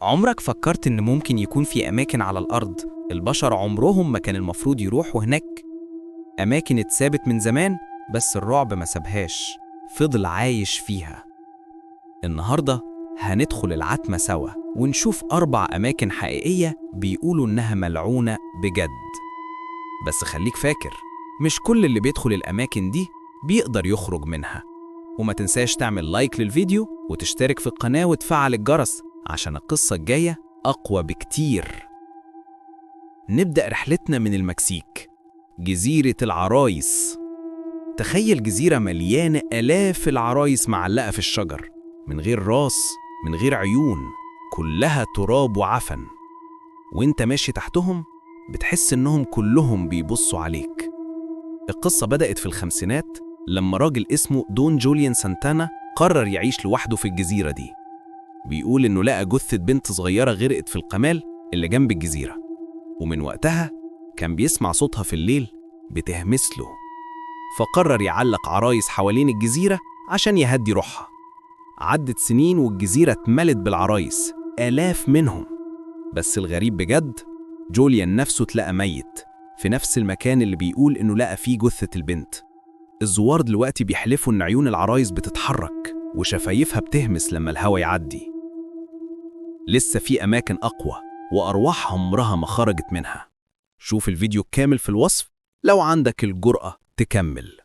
عمرك فكرت إن ممكن يكون في أماكن على الأرض البشر عمرهم ما كان المفروض يروحوا هناك؟ أماكن اتسابت من زمان بس الرعب ما سابهاش، فضل عايش فيها. النهاردة هندخل العتمة سوا ونشوف 4 أماكن حقيقية بيقولوا إنها ملعونة بجد. بس خليك فاكر، مش كل اللي بيدخل الأماكن دي بيقدر يخرج منها. وما تنساش تعمل لايك للفيديو وتشترك في القناة وتفعل الجرس عشان القصة الجاية أقوى بكتير. نبدأ رحلتنا من المكسيك، جزيرة العرايس. تخيل جزيرة مليانة آلاف العرايس معلقة في الشجر، من غير راس، من غير عيون، كلها تراب وعفن. وانت ماشي تحتهم بتحس انهم كلهم بيبصوا عليك. القصة بدأت في الخمسينات لما راجل اسمه دون جوليان سانتانا قرر يعيش لوحده في الجزيرة دي. بيقول إنه لقى جثة بنت صغيرة غرقت في القمال اللي جنب الجزيرة، ومن وقتها كان بيسمع صوتها في الليل بتهمس له. فقرر يعلق عرايس حوالين الجزيرة عشان يهدي روحها. عدت سنين والجزيرة اتملت بالعرايس، آلاف منهم. بس الغريب بجد، جوليان نفسه اتلقى ميت في نفس المكان اللي بيقول إنه لقى فيه جثة البنت. الزوار دلوقتي بيحلفوا إن عيون العرايس بتتحرك وشفايفها بتهمس لما الهوا يعدي. لسه في أماكن أقوى وأرواح عمرها ما خرجت منها. شوف الفيديو الكامل في الوصف لو عندك الجرأة تكمل.